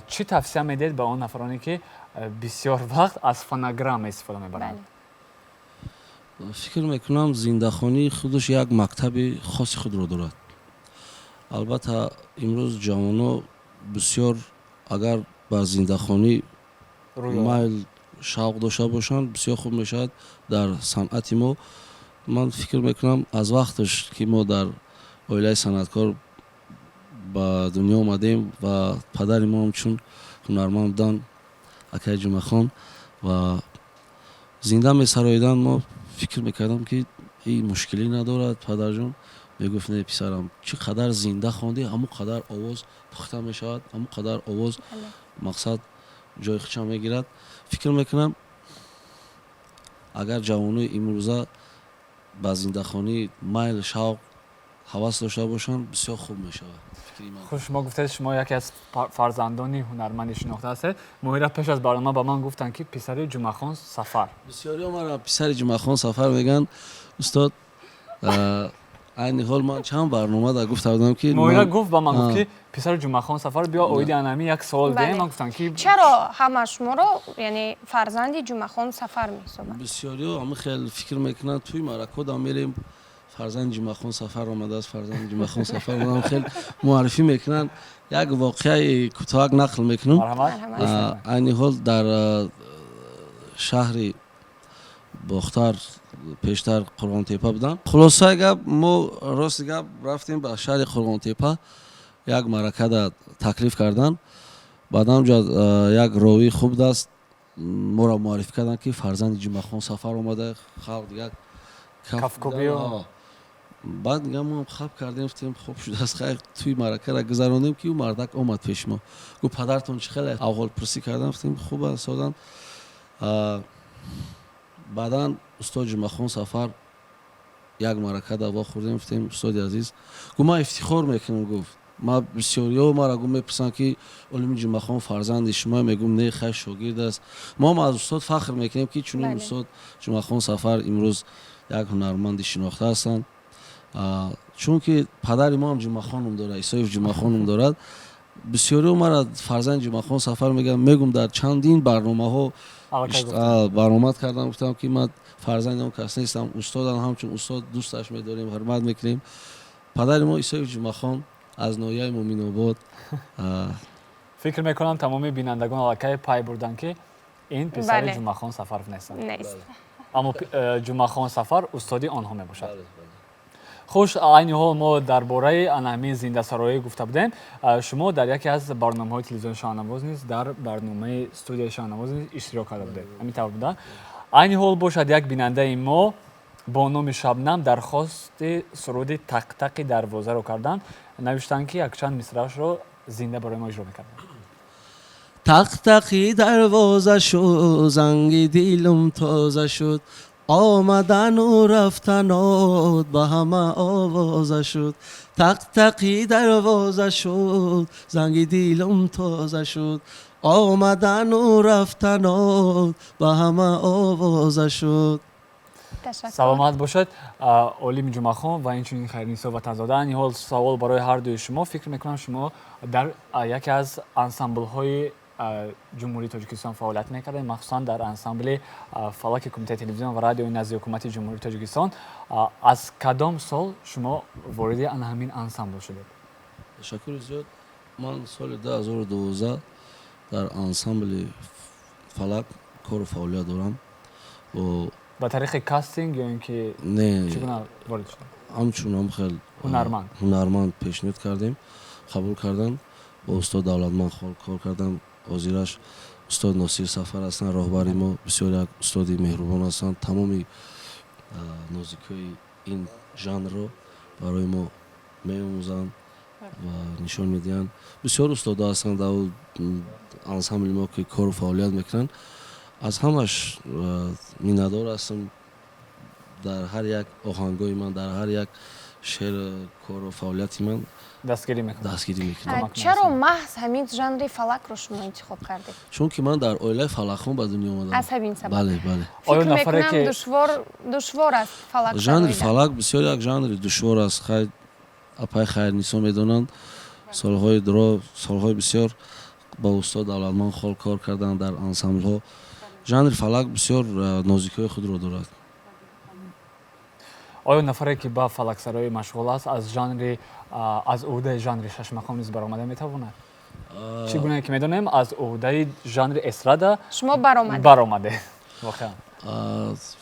чӣ тавсия медиҳед ба он нафароне, ки бисёр вақт аз фонограмма истифода мебаранд? Фикр мекунам, зиндахонӣ худаш як мактаби хоси худро дорад. Албатта, имрӯз ҷавоно бисёр агар ба зиндахонӣ майл, шавқ дошта бошанд, бисёр хуб мешавад дар санъати мо. Ман фикр мекунам, аз вақташ ки мо дар оилаи санъаткор ба дунё омадем ва падари мо ҳамчун ҳунарманд буданд, акаи Ҷумъахон, ва зинда месароиданд, мо фикр мекардам, ки ин мушкилӣ надорад. Падарҷон мегуфт: «Не, писарам, чӣ қадар зинда хондӣ, ҳамон қадар овоз пухта мешавад, ҳамон қадар овоз, мақсад, ҷои худша мегирад». Фикр мекунам, агар ҷавонои имрӯза ба зиндахонӣ майл, шавқ, ҳавас дошта бошанд, бисёр хуб мешавад. Хуш, шумо гуфтед, шумо яке аз фарзандони ҳунарманди шинохта ҳастед. Моҳира пеш аз барнома ба ман гуфтанд, ки писари Ҷумъахон Сафар. Бисёриҳо маро писари Ҷумъахон Сафар мегӯянд, устод. Айни ҳол ман чанд барнома да гуфта будам, ки Моҳира гуфт ба ман, гуфт, ки писари Ҷумъахон Сафар, биё оиди анами як савол диҳем. Ман гуфтам, ки Чаро ҳама шуморо, яъне, фарзанди Ҷумъахон Сафар меҳисобанд? Бисёриҳо ҳама хел фикр мекунанд. Тӯи маъракодам мерем, фарзанди Ҷумъахон Сафар омадааст, фарзанди Ҷумъахон Сафар омадам, хел муаррифӣ мекунанд. Як воқеаи кӯтоҳак нақл мекунам. Айни ҳол дар шаҳри Бохтар, пештар Қурғонтепа будам. Хулосаи гап, мо, рости гап, рафтем ба шаҳри Қурғонтепа, як маъракада таклиф кардан. Баъдан ҷо як ровии хуб даст моро муаррифӣ карданд, ки фарзанди Ҷумъахон Сафар омада. Халқ дигар кафкобиё. Баъд дига мо хаб кардем, гуфтем, хуб шудааст, хайр, тӯи маъракаро гузарондем, ки ӯ мардак омад пеши мо, гуфт: «Падартон чӣ хеле?» Аҳволпурсӣ кардам, гуфтем, хуб аст, содан. Баъдан устод Ҷумъахон Сафар як маъракада вохӯрдем, гуфтем: «Устоди азиз». Гуфт: «Ман ифтихор мекунам». Гуфт: «Ма бисёриҳо мара, гуфт, мепурсанд, ки Олими Ҷумъахон фарзанди шумо. Мегӯм, не, хай, шогирд аст». Мо ҳам аз устод фахр мекунем, ки чунин устод Ҷумъахон Сафар имрӯз як ҳунарманди шинохта ҳастанд. Чунки падари мо ҳам Ҷумъахон ном дорад, Исоев Ҷумъахон ном дорад. Бисёриҳо мара фарзанди Ҷумъахон Сафар мегӯянд. Мегум, дар чандин барномаҳо баромад кардам, гуфтам, ки ман фарзанди он кас нестам. Устодам ҳамчун устод дӯсташ медорем, ҳурмат мекунем. Падари мо Исоев Ҷумъахон аз ноҳияи Муъминобод. Фикр мекунам, тамоми бинандагон аллакай пай бурданд, ки ин писари Ҷумъахон Сафаров нестанд, аммо Ҷумъахон Сафар устоди онҳо мебошад. Хуш, айни ҳол мо дар бораи ана ҳамин зиндасароӣ гуфта будем. Шумо дар яке аз барномаҳои телевизиони Шаҳнавоз низ, дар барномаи студияи Шаҳнавоз низ иштирок карда будед, ҳамин тавр буда? Айни ҳол бошад, як бинандаи мо бо номи Шабнам дархости суруди «Тақтақи дарвозаро» карданд. Навиштанд, ки якчанд мисраашро зинда барои мо иҷро мекарданд. Тақтақи дарвоза шуд, занги дилум тоза шуд, омадану рафтанот ба ҳама овоза шуд. Тақтақи дарвоза шуд, занги дилум тоза шуд, омадану рафтанот ба ҳама овоза шуд. Саломат бошад, Олими Ҷумъахон ва инчунин Хайрнисо Ватанзода. Айни ҳол савол барои ҳар дуи шумо. Фикр мекунам, шумо дар яке аз ансамблҳои Ҷумҳурии Тоҷикистон фаъолият мекардед, махсусан дар ансамбли фалаки Кумитаи телевизион ва радиои назди Ҳукумати Ҷумҳурии Тоҷикистон. Аз кадом сол шумо вориди ана ҳамин ансамбл шудед? Ташаккури зиёд. Ман соли 2012 дар ансамбли фалак кору фаъолият дорам. Ба тариқи кастинг ё ин ки Не. чӣ гуна ворид шудед? Ҳамчун ҳам хел ҳунарманд. Ҳунарманд пешниҳод кардем, қабул карданд. Бо устод Давлатманд кор кардам. Ҳозираш устод Носир Сафар ҳастанд роҳбари мо, бисёр як устоди меҳрубон ҳастанд. Тамоми нозикиҳои ин жанрро барои мо меомӯзанд ва нишон медиҳанд. Бисёр устодо ҳастанд дар ансамбли мо, ки кору фаъолият мекунанд. Аз ҳамаш миннатдор ҳастам. Дар ҳар як оҳангои ман, дар ҳар як шеър, кору фаъолияти ман дастгирӣ мекунад. Дастгирӣ мекунад. Чаро маҳз ҳамин жанри фалакро шумо интихоб кардед? Чунки ман дар оилаи фалакхон ба дунё омадам. Аз ҳамин сабаб? Бале. Оё Фикр нафаре мекунам, ки душвор аст фалак Жанри сароидан. фалак бисёр як жанри душвор аст. Хайр, апай Хайрнисо медонанд, солҳои дуро, солҳои бисёр ба устод Давлатманд Хол кор карданд дар ансамблҳо. Жанри фалак бисёр нозикиҳои худро дорад. Оё нафаре, ки ба фалаксароӣ машғул аст, аз жанри аз ӯҳдаи жанри шашмақом низ баромада метавонад? Чӣ гуна ки медонем, аз ӯҳдаи жанри эстрада Шумо баромадед. баромадед воқеан.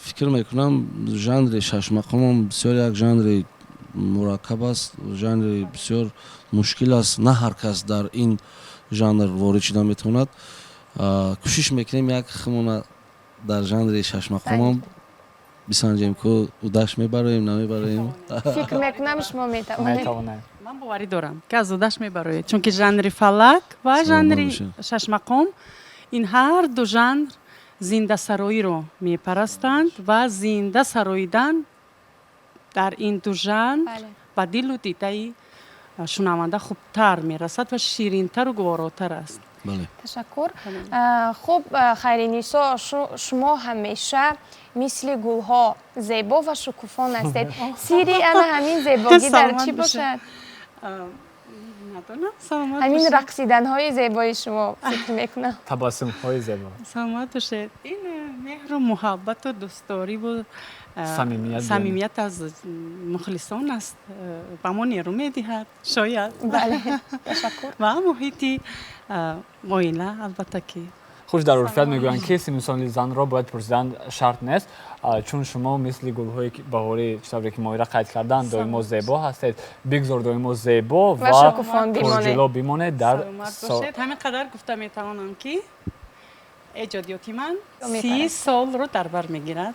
Фикр мекунам, жанри шашмақомам бисёр як жанри мураккаб аст, жанри бисёр мушкил аст. На ҳар кас дар ин жанр ворид шуда метавонад. Кӯшиш мекунем, як худмона дар жанри шашмақомам бисанҷем, ку удаш мебароем, намебароем. Фикр мекунам, шумо метавонед. Метавонед. Ман боварӣ дорам, ки аз удаш мебароед, чунки жанри фалак ва Саломат жанри бошед. шашмақом, ин ҳар ду жанр зиндасароиро мепарастанд ва зинда сароидан дар ин ду жанр ба дилу дидаи шунаванда хубтар мерасад ва ширинтару гуворотар аст. Бале. Ташаккур. Хуб, Хайринисо, шумо ҳамеша мисли гулҳо зебо ва шукуфон ҳастед. Сирри ана ҳамин зебогӣ дар Саломат чӣ бошед. бошад? Надонам, саломат Ҳамин бошед. рақсиданҳои зебои шумо, фикр мекунам. Табассумҳои зебо. Саломат бошед. Ин меҳру муҳаббату дӯстдориву Самимият. самимият аз мухлисон аст, ба мо нерӯ медиҳад, шояд. Бале, ташаккур. Ва муҳити оила, албатта ки. Хуш, дар урфият мегӯянд, ки синну соли занро бояд пурсидан шарт нест. Чун шумо мисли гулҳои баҳорӣ, чӣ тавре ки Моира қайд карданд, доимо зебо ҳастед, бигзор доимо зебо ва ва шукуфон бимонед. пурҷило бимонед дар Саломат бошед. Ҳамин қадар гуфта метавонам, ки эҷодиёти ман Мепарад. 30 солро дар бар мегирад.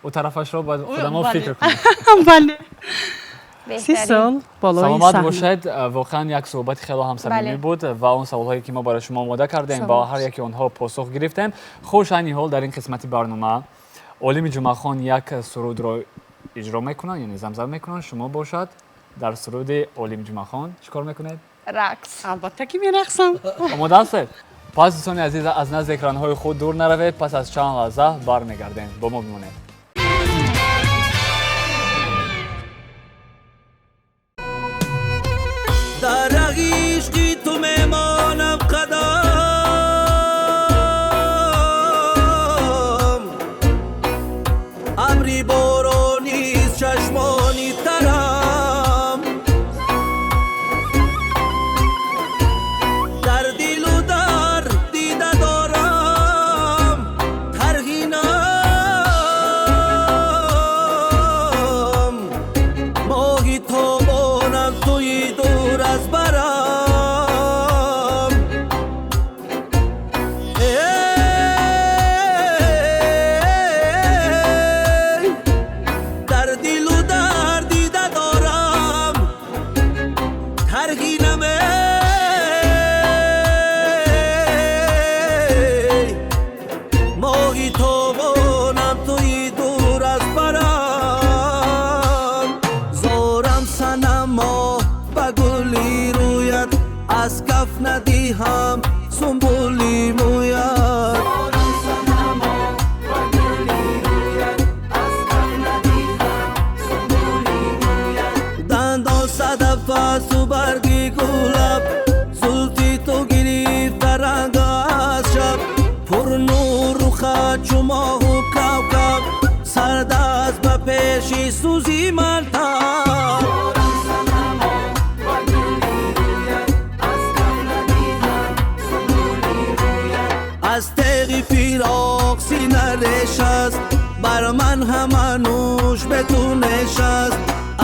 Ӯ тарафашро бояд худамо Бале. фикр кунем. Бале, 30 Беҳтарин. сол болои Саломат саҳна. бошед. Воқеан як суҳбати хело ҳам самимӣ буд ва он саволҳое, ки мо барои шумо омода кардем, ба Саломат. ҳар яке онҳо посух гирифтем. Хуш, айни ҳол дар ин қисмати барнома Олими Ҷумъахон як сурудро иҷро мекунанд, яъне замзама мекунанд. Шумо бошад, дар суруди Олими Ҷумъахон чӣ кор мекунед? Рақс. Албатта ки мерақсам. Омода ҳастед? Пас, дӯстони азиз, аз назди экранҳои худ дур наравед. Пас аз чанд лаҳза бармегардем, бо мо бимонед. туи дур аз барам. Эй, дар дилу дар дида дорам таргинам, эй, моҳи тобонам туи дур аз барам. Зорам санамо ба гули рӯят, аз каф надиҳам сумбули мӯят. Дандон садафасту барги гулаб, зулфи ту гирифта ранг аз шаб. Пурнуру хат чу моҳу кавкаб, сардаст ба пеши сӯзи мартаб. Аз теғи фироқ сина реш аст, бар ман ҳама нӯш бе ту нешаст.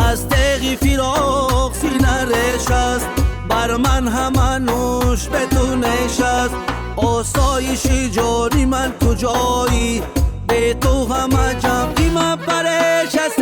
Аз теғи фироқ сина реш аст, бар ман ҳама нӯш бе ту нешаст. Осоиши ҷони ман куҷоӣ, бе ту ҳама ҷамъи ман пареш аст.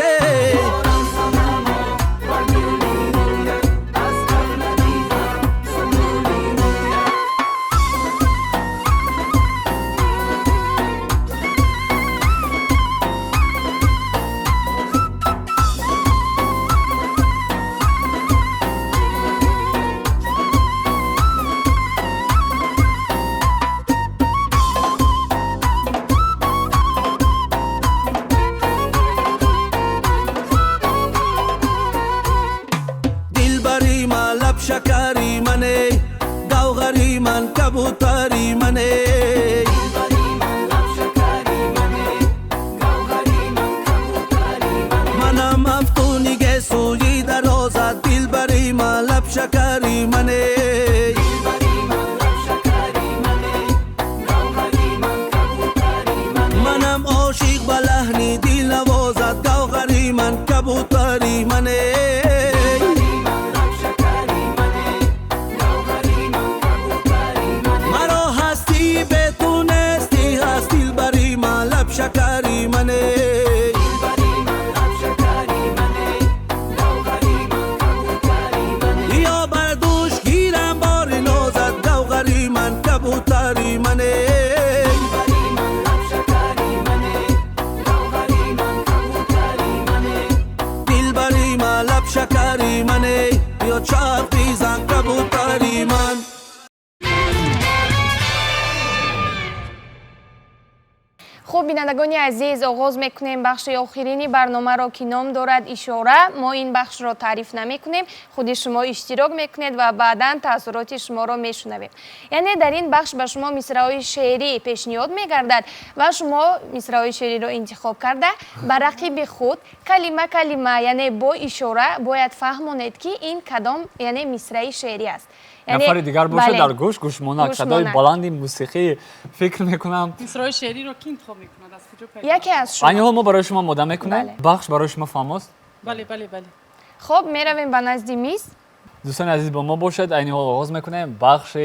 Дилбари ман, лабшакари мане, гавғари ман, кабутари мане. Манам мафтуни гесӯи дарозат, дилбари ман, лабшакари мане. Манам ошиқ ба лаҳни дилнавозат, гавғари ман, кабутари мане. Маро ҳастӣ бе ту нестӣ ҳаст, дилбари ман, лабшакари мане. Ё бар дӯш гирам бори нозат, гавғари ман, кабутари мане. Дилбари ман, лабшакари мане, ё чарх бизан кабутари ман. Хуб, бинандагони азиз, оғоз мекунем бахши охирини барномаро, ки ном дорад ишора. Мо ин бахшро таъриф намекунем, худи шумо иштирок мекунед ва баъдан таассуроти шуморо мешунавем. Яъне дар ин бахш ба шумо мисраҳои шеърӣ пешниҳод мегардад ва шумо мисраҳои шеъриро интихоб карда ба рақиби худ калима калима, яъне бо ишора бояд фаҳмонед, ки ин кадом, яъне мисраи шеърӣ аст. Нафари дигар бошад дар гӯш гӯшмонак, садои баланди мусиқӣ, фикр мекунам. Мисраи шеъриро ки интихоб мекунад? Аз куҷо пайдо? Яке аз шумо. Айни ҳол мо барои шумо омода мекунем. Бахш барои шумо фаҳмост? Бале, бале, бале. Хуб, меравем ба назди миз. Дӯстони азиз, бо мо бошед. Айни ҳол оғоз мекунем бахши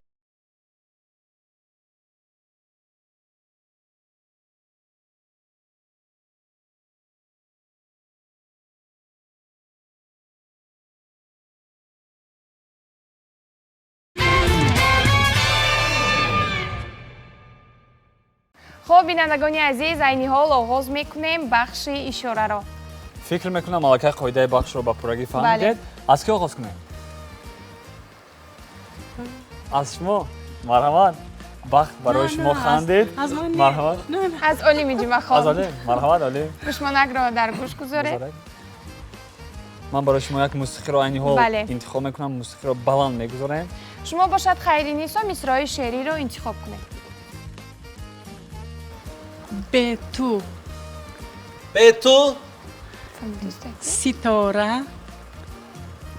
Хуб, бинандагони азиз, айни ҳол оғоз мекунем бахши ишораро. Фикр мекунам аллакай қоидаи бахшро ба пуррагӣ фаҳмидед. Аз ки оғоз кунем? Аз шумо. Марҳамат. Бахт барои шумо хандид. Марҳамат. Аз Олими Ҷумъахон. Аз Олим. Марҳамат, Олим. Гӯшмонакро дар гӯш гузоред. Ман барои шумо як мусиқиро айни ҳол интихоб мекунам, мусиқиро баланд мегузорем. Шумо бошад Хайринисо мисраи шеъриро интихоб кунед. Бе ту. Бе ту. Ситора.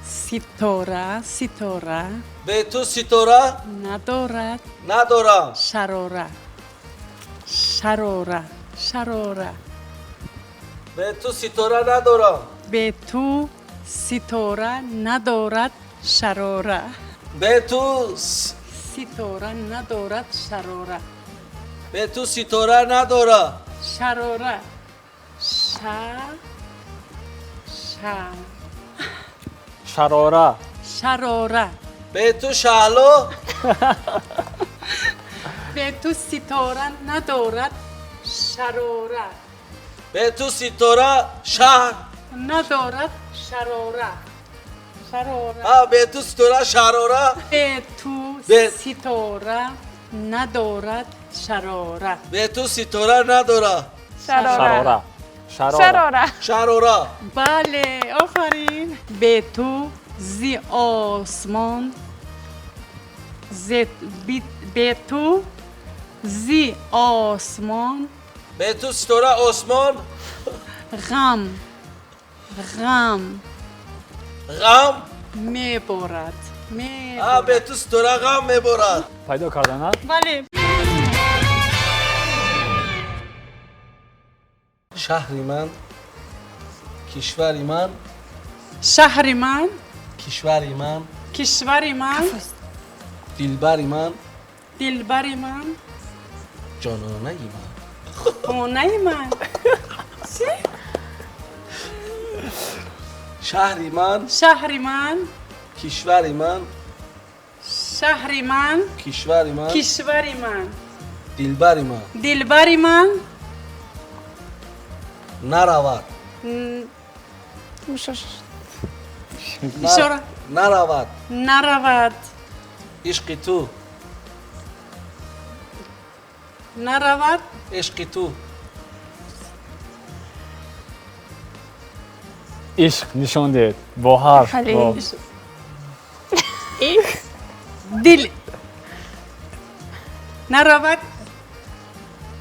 Ситора, ситора. Бе ту ситора. Надорад. Надорам. Шарора. Шарора, шарора. Бе ту ситора надорам. Бе ту Ситора надорад шарора. Бе ту ситора надорад шарора. Бе ту ситора надора. Шарора. Ша. Ша. Шарора. Шарора. Бе ту шаҳло. Бе ту ситора надорад шарора. Бе ту ситора шаҳр надорад шарора. Шарора. А бе ту ситора шарора. Бе ту ситора надорад шарора. Бе ту ситора надора. Шарора. Шарора. Шарора. Бале, офарин. Бе ту зи осмон бе ту зи осмон. Бе ту ситора осмон. Ғам. Ғам. Ғам меборад. А бе ту ситора ғам меборад. Пайдо кардан? Бале. Шаҳри ман, кишвари ман. Шаҳри ман. Кишвари ман. Кишвари ман. Дилбари ман. Дилбари ман. Ҷононаи ман. Хонаи ман. Чӣ? Шаҳри ман. Шаҳри ман. Кишвари ман. Шаҳри ман. Кишвари ман. Кишвари ман. Дилбари ман. Дилбари ман. Наравад. Ишора. Наравад. Наравад. Ишқи ту. Наравад. Ишқи ту. Ишқ нишон диҳед бо ҳарф. Дил. Наравад.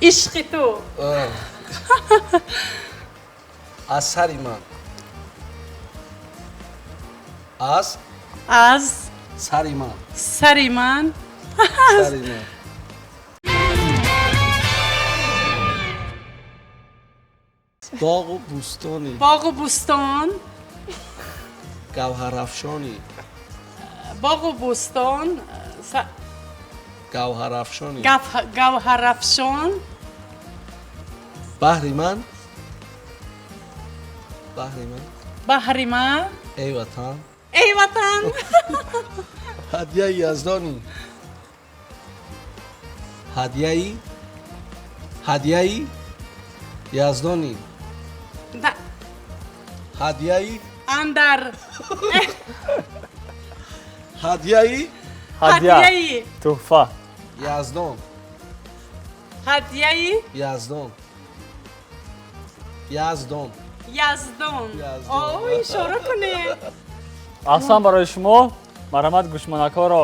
Ишқи ту. Аз сари ман. Аз. Аз. Сари ман. Сари ман. Сари ман. Боғу бӯстони. Боғу бӯстон. Гавҳарафшонӣ. Боғу бӯстон. Гавҳарафшонӣ. Гавҳарафшон. Баҳри ман. Баҳри ман. Баҳри ман. Эй ватан. Эй ватан. Ҳадияи яздонӣ. Ҳадияи. Ҳадияи яздонӣ. Ҳадияи. Андар. Ҳадияи. Ҳадияи. Туҳфа. Яздон. Ҳадияи. Яздон. Яздон. Яздон. О, ишора кунед. Аҳсан барои шумо. Марҳамат гӯшмонакҳоро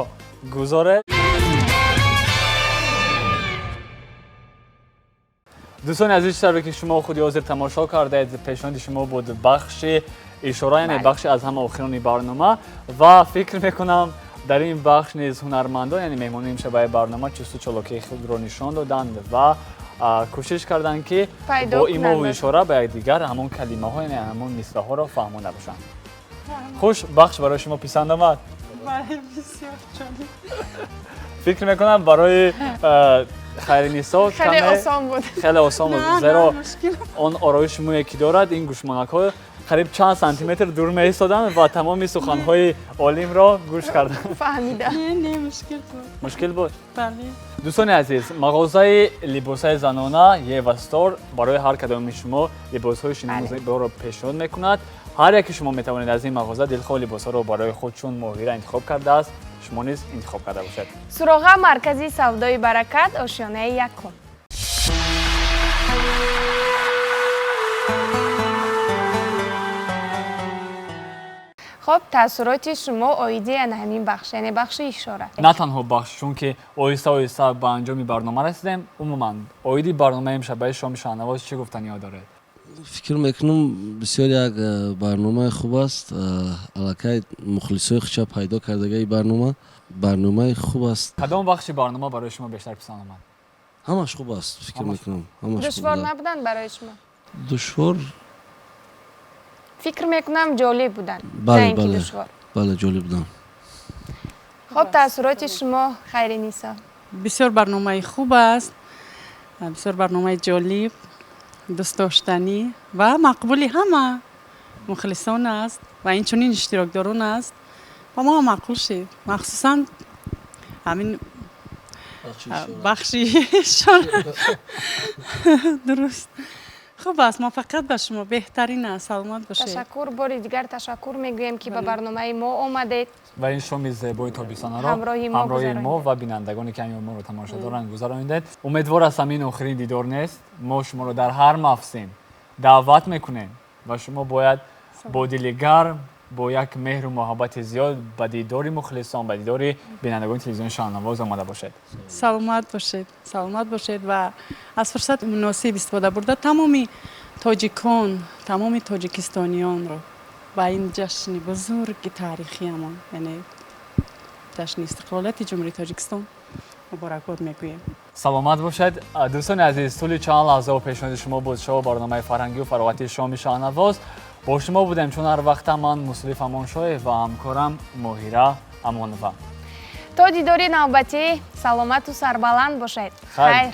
гузоред. Дӯстони азиз, чӣ тавре ки шумо худи ҳозир тамошо кардаед, пешниҳоди шумо буд бахши ишора, яъне бахши аз ҳама охирони барнома ва фикр мекунам дар ин бахш низ ҳунармандон, яъне меҳмонони имшабаи барнома чусту чолокии худро нишон доданд ва кӯшиш карданд ки бо имову ишора ба якдигар ҳамон калимаҳо, яъне ҳамон мисраҳоро фаҳмонда бошанд. Хуш, бахш барои шумо писанд омад? Бале, бисёр ҷолиб. Фикр мекунам барои Хайринисо хеле осон буд. Хеле осон буд, зеро он ороиши мӯе ки дорад, ин гӯшмонакҳо қариб чанд сантиметр дур меистоданд ва тамоми суханҳои олимро гӯш карданд. Фаҳмида. Не, не, мушкил буд. Мушкил буд? Бале. Дӯстони азиз, мағозаи либосаи занона Ева Стор барои ҳар кадоми шумо либосҳои шинозеборо пешниҳод мекунад. Ҳар яке шумо метавонед аз ин мағоза дилхоҳ либосҳоро барои худ чун моҳира интихоб кардааст, шумо низ интихоб карда бошед. Суроға маркази савдои Баракат, ошёнаи якум. Хоб, таассуроти шумо оиди ана ҳамин бахш, яъне бахши ишора. На танҳо бахш, чунки оҳиста оҳиста ба анҷоми барнома расидем. Умуман оиди барномаи имшабаи шоми шаҳнавоз чӣ гуфтаниҳо доред? Фикр мекунам бисёр як барномаи хуб аст. Аллакай мухлисои худша пайдо кардагаи барнома. Барномаи хуб аст. Кадом бахши барнома барои шумо бештар писанд омад? Ҳамаш хуб аст, фикр мекунам. Душвор набуданд барои шумо? Душвор. Фикр мекунам, ҷолиб буданд, на Бале. ин ки Бале. душвор. Бале, ҷолиб буданд. Хуб, таассуроти шумо, Хайринисо? Бисёр барномаи хуб аст, бисёр барномаи ҷолиб, дӯстдоштанӣ ва мақбули ҳама мухлисон аст ва инчунин иштирокдорон аст. Ба мо ҳам маъқул шид, махсусан ҳамин бахши ишора. Дуруст, хуб аст. Муваффақият ба шумо, беҳтарин аст, саломат бошед. Ташаккур, бори дигар ташаккур мегӯем, ки ба барномаи мо омадед. Ва ин шоми зебои тобистонаро ҳамроҳи мо ҳамроҳи мо гузаронидед. Ва бинандагоне, ки ҳамин моро тамошо доранд, гузаронидед. Умедвор ҳастам, ин охирин дидор нест. Мо шуморо дар ҳар мавсим даъват мекунем ва шумо бояд бо дили гарм, бо як меҳру муҳаббати зиёд ба дидори мухлисон, ба дидори бинандагони телевизиони Шаҳнавоз омада бошед. Саломат бошед, саломат бошед. Ва аз фурсати муносиб истифода бурда, тамоми тоҷикон, тамоми тоҷикистониёнро ба ин ҷашни бузурги таърихиамон, яъне ҷашни истиқлолияти Ҷумҳурии Тоҷикистон, муборакбод мегӯем. Саломат бошед. Дӯстони азиз, тӯли чанд лаҳзао пешниҳоди шумо буд шоу барномаи фарҳангию фароғатии «Шоми Шаҳнавоз». Бо шумо будем чун ҳар вақта ман, Муслиф Амоншоев, ва ҳамкорам Моҳира Амонова. То дидори навбатӣ саломату сарбаланд бошед. Хайр. Хайр.